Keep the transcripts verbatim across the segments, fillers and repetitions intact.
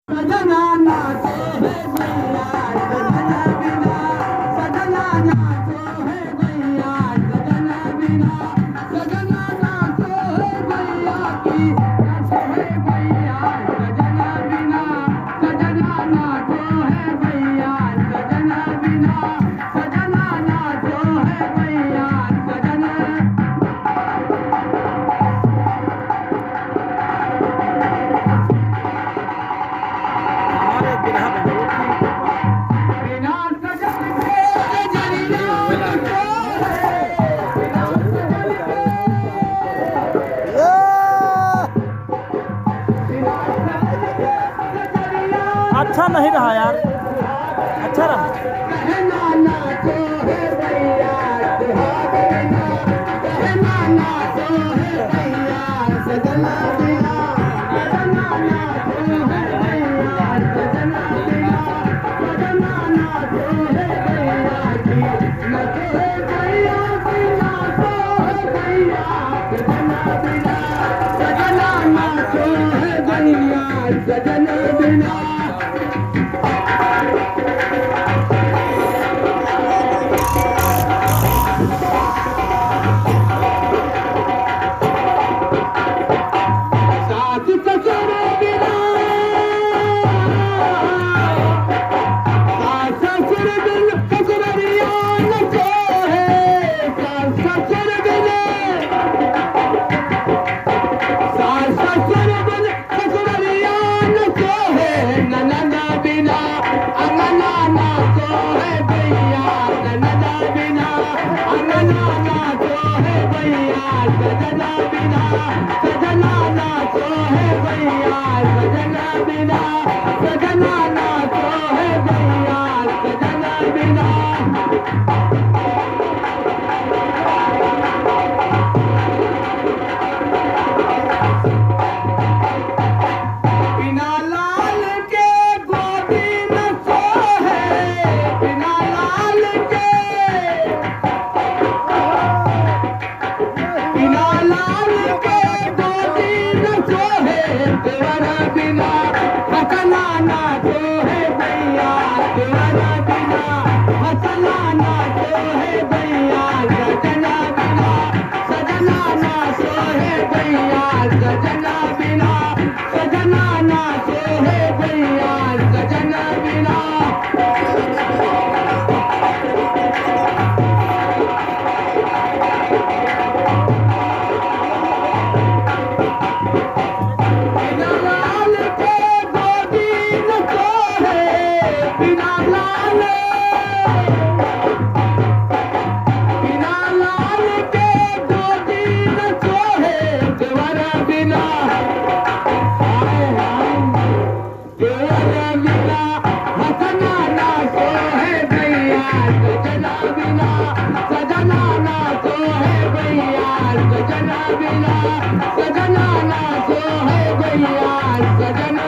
सजना नाचो है भैया, सजना बिना, सजना नाचो है भैया, सजना बिना, सजना नाचो है भैया की, नाचो है भैया, सजना बिना, सजना नाचो है भैया, सजना बिना, सजना नाचो है भैया, सजना। हमारे बिरहा में जरूर थी। अच्छा नहीं रहा यार, अच्छा रहा। ससुरलिया न सोहे ननद बिना, अंगना न सोहे भैया ननद बिना, अंगना न सोहे भैया सजना बिना, सजना न सोहे भैया सजना बिना, सजना न सोहे भैया सजना बिना। बिना लाल के गोदी न सोहे, बिना लाल के, बिना लाल के गोदी न सोहे, देवर बिना हसना ना सोहे भैया, देवर बिना हसना ना सोहे भैया, सजना बिना सजना ना सोहे भैया, सजना बिना, सजना ना सोहे भैया, सजना बिना। बिना लाल के गोदी न सोहे, बिना लाल, बिना लाल के गोदी न सोहे, देवर बिना, हाय, हाय। देवर बिना हसना ना सोहे भैया, सजना बिना, सजना ना सोहे भैया, सजना बिना, सजना ना सोहे भैया, सजना।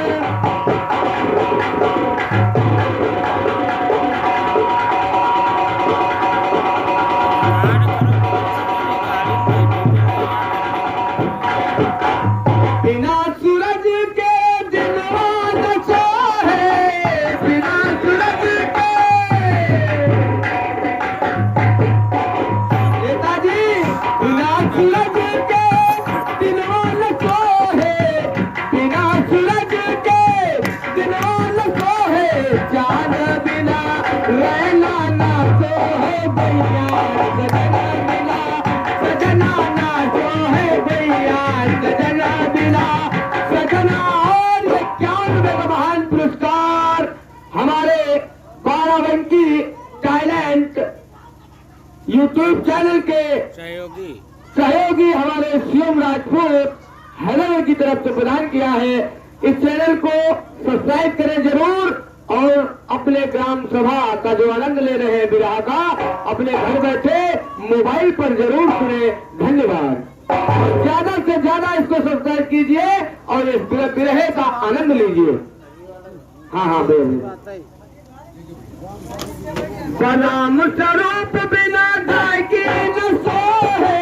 बिना सूरज के दिनवा न सोहे, बिना सूरज के। नेताजी, बिना सूरज के दिनवा न सोहे, बिना सूरज के दिनवा न सोहे, चाँद बिना रैना ना सोहे भैया, सजना बिना, सजना ना सोहे भैया, सजना बिना, सजना। और इक्यावनवे का महान पुरस्कार हमारे बाराबंकी टैलेंट YouTube चैनल के सहयोगी। सहयोगी हमारे शिवम राजपूत हैदराबाद की तरफ से प्रदान किया है। इस चैनल को सब्सक्राइब करें जरूर और अपने ग्राम सभा का जो आनंद ले रहे हैं बिरहा का, अपने घर बैठे मोबाइल पर जरूर सुने। धन्यवाद। ज्यादा से ज्यादा इसको सब्सक्राइब कीजिए और इस बिर-, बिरहे का आनंद लीजिए। हाँ, हाँ, भैया, भैया। प्रणाम स्वरूप बिना गाय की न सोहे।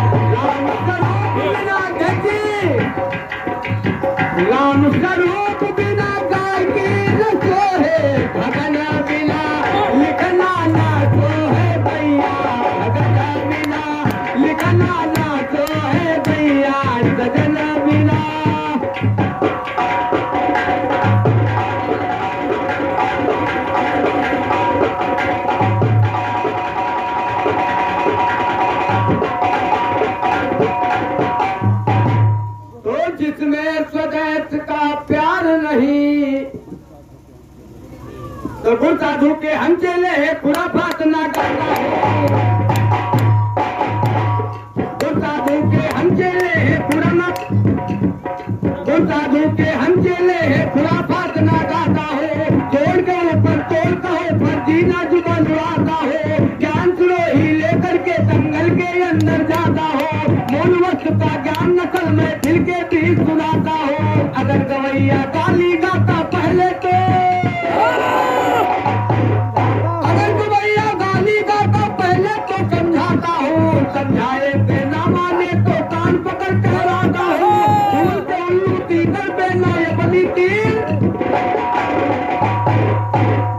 प्रणाम स्वरूप बिना गाय की स्वरूप बिना गाय की न सोहे, भगन बिना लिखना ना सोहे भैया, भगन बिना लिखना ना सोहे भैया, सजन बिना। तो जिसमें स्वदेश का प्यार नहीं, तो गुरु साधु के हम चेले हैं, खुराफात ना गाता हो। गुरु साधु के हम चेले हैं, खुरा ना, गुरु साधु के हम चेले हैं, खुराफात ना गाता हो। जोड़ के ऊपर तोड़ कहो, पर जीना जुबान उड़ाता हो। ज्ञान सिरोही लेकर के जंगल के अंदर जाता हो। मूल वस्तु का ज्ञान नस्ल में फिर के भी सुनाता हो। अगर गवैया गाली गाता पहले तो, अगर गवैया गाली गाता पहले तो समझाता हो। समझाए पे ना माने तो कान पकड़ टहराता हो। फूल के उल्लू तीतर पे ना अपनी तीर,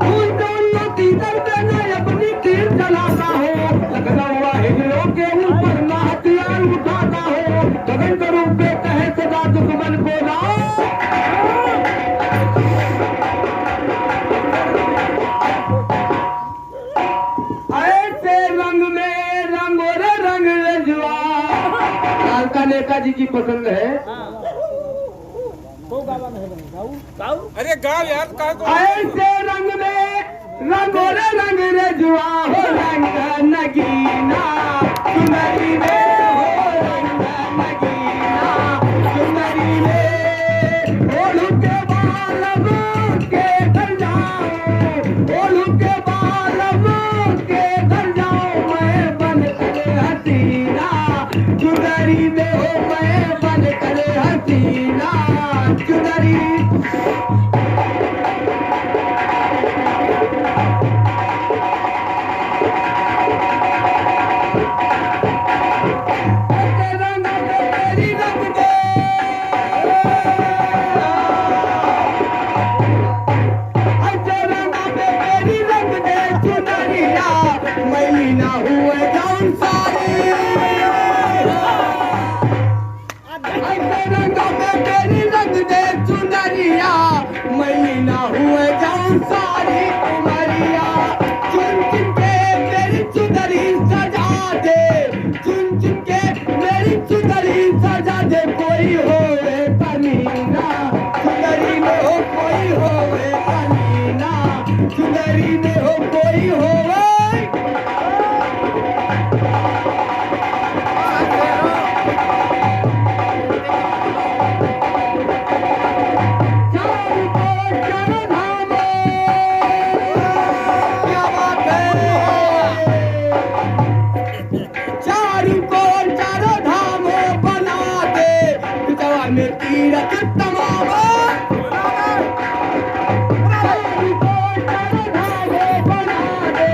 फूल के उल्लू तीतर पे ना अपनी तीर चलाता हो। लखनऊ हिजड़ों के ऊपर ना हथियार उठाता हो। गगन के रूप में कहे सदा दुश्मन को ना। ऐसे रंग में रंगो रे रंग रजुआ। कालका नेताजी की पसंद है। अरे गाओ यार, का को ऐसे रंग में रंगो रे रंग रजुआ हो रंग नगीना, चुनरी में हो रंग नगीना, चुनरी में ओढ़ के बालम के घर जाओ, ओढ़ के बालम के घर जाओ, मैं बन कर हसीना, चुनरी में हो मैं बन कर हसीना, चुनरी। ऐसे रंग में तेरी रंग दे चुनरिया, मैली ना हुए जाऊं सारी उमरिया। चुन चुन के मेरी चुनरी सजा दे, चुन चुन के मेरी चुनरी सजा दे। कोई होवे कमीना, चुनरी में हो कोई होवे कमीना, चुनरी में हो कोई होवे। चारू कोर चारो धाम बना दे, बिचवा में तीरथ तमाम। चारू कोर चारो धाम बना दे,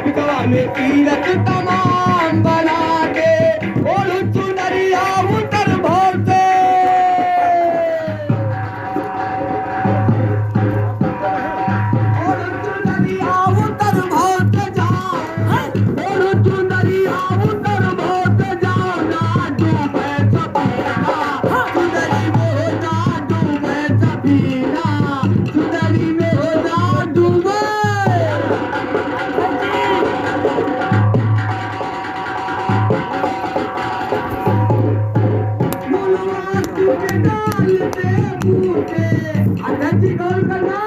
बिचवा में तीरथ तमाम बना दे। ओढ़ चुनरिया उतर भर दे। ओढ़ चुनरिया उतर भर जा। ओढ़ चुनरिया उतर भर जा। ना डूबे सफीना, चुनरी में हो ना डूबे सफीना, चुनरी में हो ना डूबे। मुलवा तुझे डाल दे बूटे। अध्यक्ष जी गौर करना।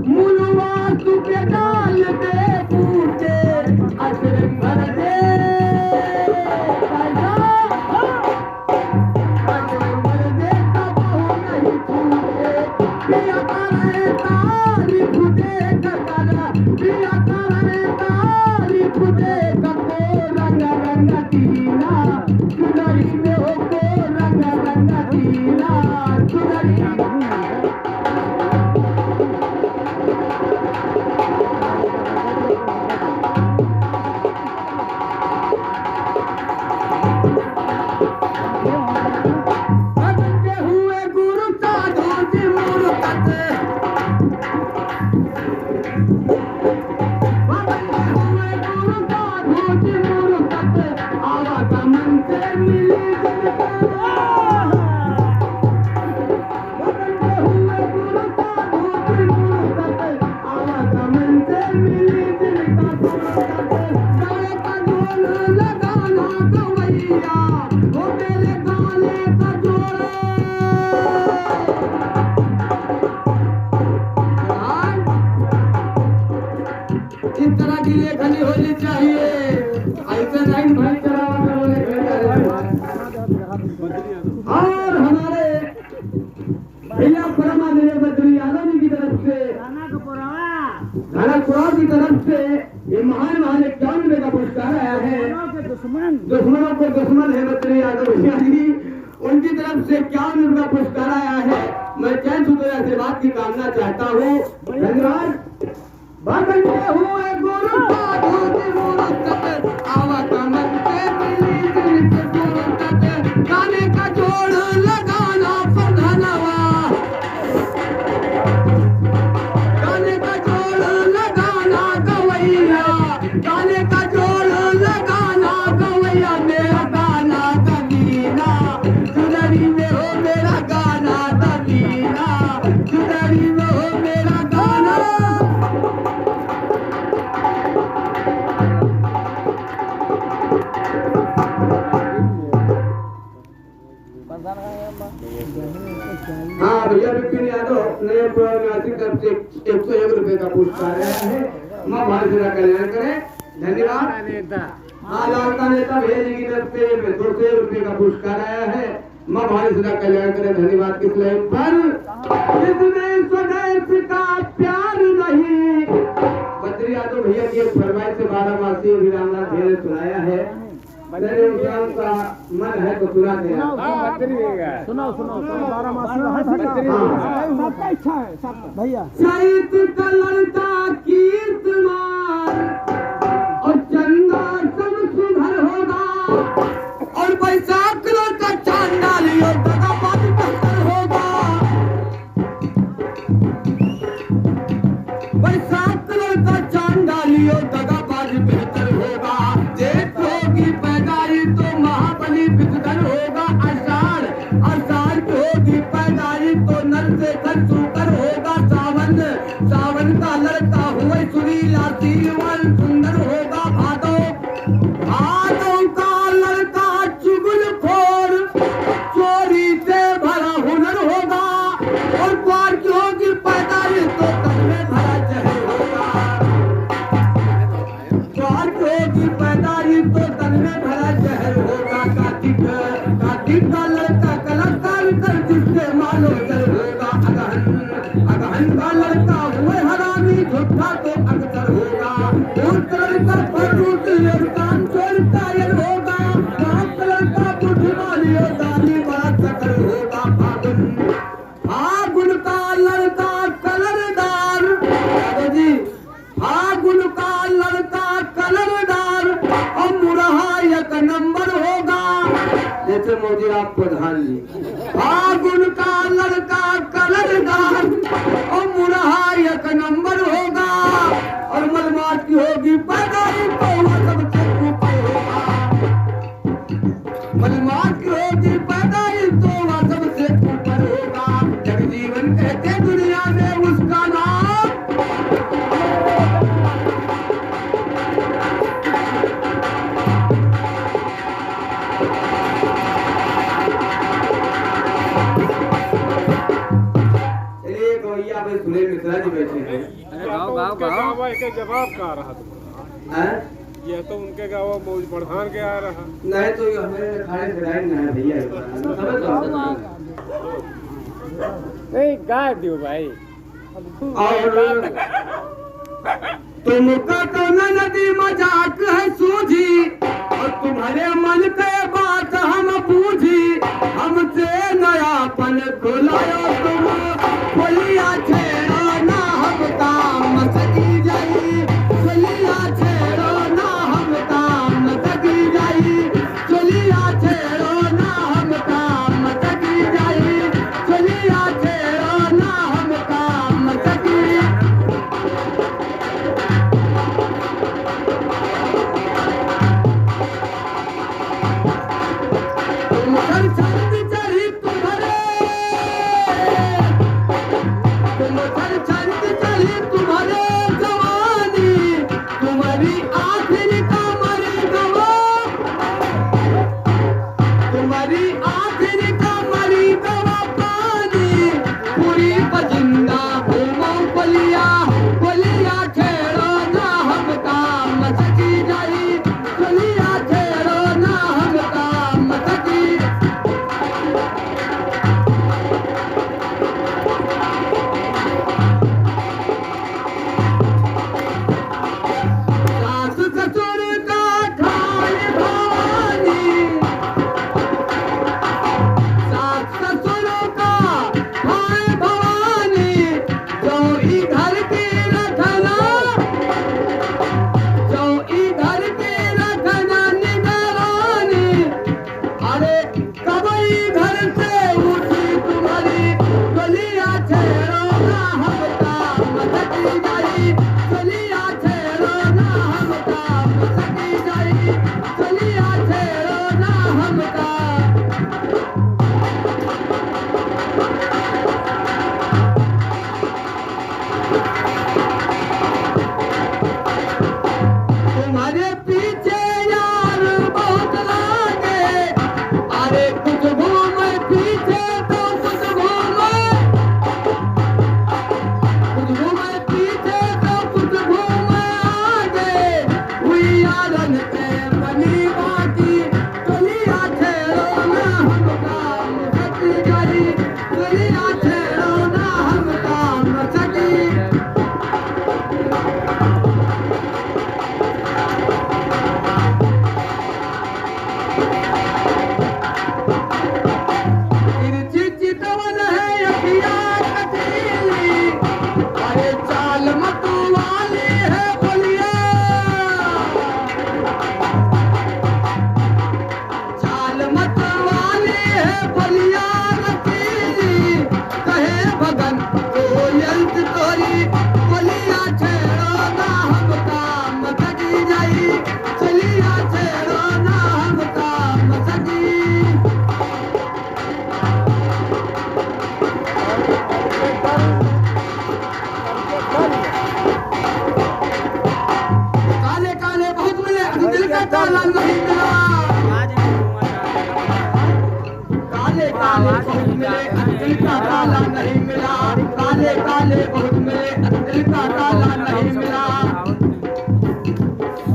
मुलवा तुझे डाल दे बूटे। असर भर दे। इस तरह की लेखनी होनी चाहिए। ऐसे नहीं भाई, चलावा करो लेखनी। और हमारे भैया परम आदरणीय बद्री यादव जी की तरफ से, थाना कुराव की तरफ से ये महान महान इक्यावन रुपए का पुरस्कार आया है। दुश्मनों के दुश्मन। दुश्मनों को दुश्मन है बद्री यादव भैया जी, उनकी तरफ से इक्यावन रुपए का पुरस्कार आया है। मैं चैन सुतोया आशीर्वाद की कामना चाहता हूँ। धन्यवाद। भगत हुए गुरु साधु जी मूरत, आवत मन से मिली दिल से गुरत। गाने का जोड़ लगाना प्रधानवा, गाने का जोड़ लगाना गवैया, गाने का जोड़ लगाना गवैया, मेरा गाना दबीना, चुनरी में हो मेरा गाना दबीना, चुनरी में हो मेरा गाना। हाँ भैया, विपिन यादव नए पुराने आर्थिक तरफ से एक सौ एक रुपए का पुरस्कार आया है। माँ भाई जिला कल्याण करे, धन्यवाद। हाँ, लालता नेता भैया जी की तरफ से दो सौ रुपए का पुरस्कार आया है। माँ भाई जिला कल्याण करे, धन्यवाद। किस लाइन पर? इसमें स्वदेश का प्यार नहीं। बद्री यादव भैया की एक फरमाइश से बारहमासी अभी रामनाथ भैया ने सुनाया है। मैंने उनका मन है तो सुना देना। सुनाओ, सुनाओ, बद्री भैया। सुनाओ, सुनाओ, सुनाओ, बारहमासी वहाँ से। बद्री भैया। सबका इच्छा है, सबका। भैया। चैत का लड़का कीर्तमान और चंदा सम सुघर होगा, और बैसाख का लड़का चांडालियो दगाबाज बेहतर होगा। बैसाख का लड़का चांडालियो दगाबाज बेहतर होगा। जेठ होगी पैदाइश तो महाबली विषधर होगा। आषाढ़, आषाढ़ की होगी पैदाइश तो नरशेखर सूकर होगा। सावन, सावन का लड़का हुए सुरीला सीलवान सुंदर होगा। भादो, भादो का लड़का चुगलखोर चोरी से भरा हुनर होगा। और ग्वार की होगी पैदाइश तो तन में भरा जहर होगा। ग्वार की होगी पैदाइश तो तन में भरा जहर होगा। कार्तिक, कार्तिक का लड़का कलाकार कर जिससे मालो जल होगा। अगहन, अगहन का लड़का हुए हरामी झूठा तो अक्सर होगा। भूत लड़का फटूस और काम चोर कायर होगा। रात लड़का बुद्धिमानी और दानी बड़ा सकल होगा। फागुन, फागुन का लड़का कलरदार, दादा जी, फागुन का लड़का कलरदार और मुरहा एक नंबर होगा। जैसे मोदीराम प्रधान जी। फागुन का लड़का कलरदार और मुरहा एक नंबर होगा। और मलमास की होगी पैदाइश तो वह सबसे ऊपर होगा। मलमास की होगी पैदाइश तो वह सबसे ऊपर होगा। जगजीवन कहते दुनिया में उसका नाम। चलिए, गवैया भाई सुनील मिश्रा जी बैठे हैं। अरे गाओ, गाओ, उनके गाओ। गावा के जवाब का रहा तुम्हारा? हैं? ये तो उनके गावा मौज बढ़ान के आ रहा। नहीं तो ये हमें खाने से राइन नहीं है भैया, ये बात। समझ लो। नहीं, गा दियो भाई। और तुमका कौन नदी मजाक है सूझी, और तुम्हारे मन के बात हम बूझी, हमसे नयापन खुलायो तुम, खोलिया छेड़ो ना हम काम सकी जाई, खोलिया छेड़ो ना हम काम सकी जाई, खोलिया छेड़ो ना हम काम सकी जाई, खोलिया छेड़ो ना हम काम सकी। छंद चढ़ी तुम्हरे, तुम छंद चढ़ी तुम्हरे जवानी, तुम्हरी आखिरी कमर गवा, तुम्हरी आखिरी कमर गवा पानी, पूरी बजिंदा घूमो कोलिया, कोलिया छेड़ो ना हमका मचकी जाई, कोलिया छेड़ो ना हमका मचकी। सास ससुर का खाए भवानी, सास ससुर का खाए भवानी, जो ई घर के रखना, जो ई घर के रखना निगरानी। अरे कबई घर से उठी तुम्हरी, चलिया छेड़ो ना हमका मचकी जाई, चलिया छेड़ो ना हमका मचकी जाई, चलिया छेड़ो ना हमका। तुम्हरे पीछे यार बहुत लागे, अरे कुछ घूमे पीछे तो कुछ घूमे, कुछ घूमे पीछे तो कुछ घूमे आगे, हुई यारन के बनी बाकी, चलिया छेड़ो ना हमका मचकी जाई, चलिया छेड़ो ना हमका मचकी। तिरछी चितवन है अखिया कटीली, अरे चाल मत वाली है बोलिया। चाल मत वाली है बोलिया रसीली, कहे भगन कोयल की तोरी, बोलिया छेड़ो ना हमका मचकी जाई, चलिया छेड़ो ना हमका मचकी। काले काले बहुत मिले, अरे दिल का ताला नहीं मिला। काले काले बहुत मिले, अरे दिल का ताला नहीं मिला। काले काले बहुत मिले, अरे दिल का ताला नहीं मिला।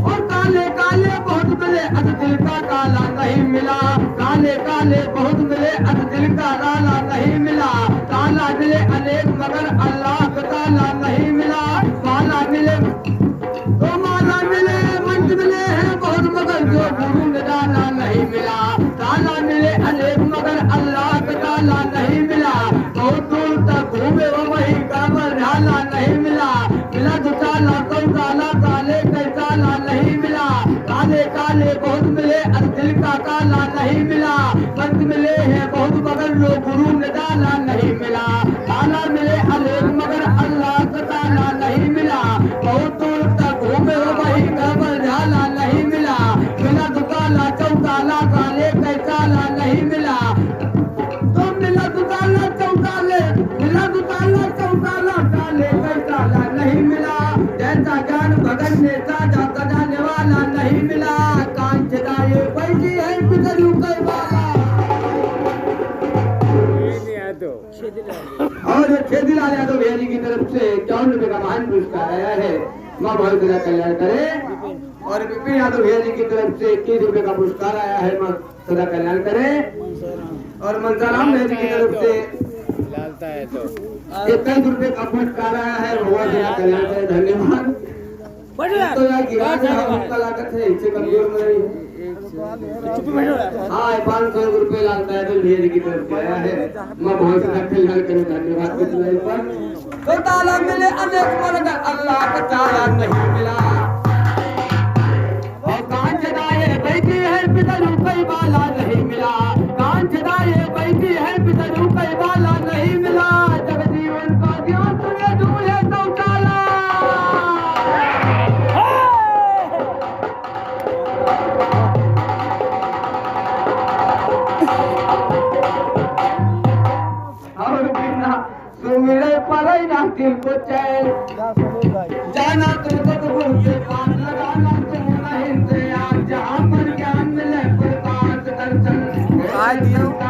और काले काले बहुत मिले, अरे दिल का ताला नहीं मिला। काले काले बहुत मिले, अरे दिल का ताला नहीं मिला। ताला मिले अनेक मगर अल्लाह का ताला नहीं मिला। माला मिले तो माला मिले, मंत्र मिले हैं बहुत मगर जो गुरु ने डाला नहीं मिला। ताला मिले अनेक मगर अल्लाह का ताला नहीं मिला। बहुत दूर तक घूमे वो वही काबर झाला नहीं मिला। मिला दो ताला, दो ताला, काले कई ताला नहीं मिला। काले काले बहुत मिले, अरे दिल का ताला नहीं मिला। संत मिले हैं बहुत मगर लोग गुरु ने डाला नहीं मिला। ताला मिले अनेक मगर अल्लाह का ताला नहीं मिला। बहुत दूर तक घूमे वो वही काबर झाला नहीं मिला। मिला दो ताला, चौताला, काले कई ताला नहीं मिला। तो मिला दुताला चौताले, मिला दुताला चौताला, काले कई ताला नहीं मिला। जैसा ज्ञान भगत ने साजा सजाने वाला नहीं मिला। कांच दाए बैठी है पितरू कई वाला। और छेदीलाल यादव भैया जी की तरफ से इक्यावन रुपए का महान पुरस्कार आया है। माँ भाई का कल्याण करे। और विपिन यादव भैया जी की तरफ से इक्कीस रुपए का पुरस्कार आया है। माँ सदा कल्याण करे। और मनसाराम भैया जी की तरफ से लालता है तो इक्कीस रुपए का पुरस्कार आया है। भगवान सदा कल्याण करे। धन्यवाद। तो यार गिरा के हम उनका लागत है, इससे कमजोर में नहीं है। हाँ, पाँच सौ रुपए लालता है तो भैया जी की तरफ से आया है। माँ भगवान सदा कल्याण करे। धन्यवाद। कितना ऊपर तो ताला मिले अनेक मगर अल्लाह का ताला नहीं मिला। और कांच दाए बैठी है पितरू कई वाला नहीं मिला। कांच दाए बैठी है पितरू कई वाला नहीं मिला। जगजीवन का ज्ञान तुझे दूल्हे शौचाला। परै ना दिल को चैन। जाना तुम सतगुरु के पास, लगाना तुम उन्हें इंतजार, जहाँ पर ज्ञान मिले प्रकाश दर्शन। काय दियो?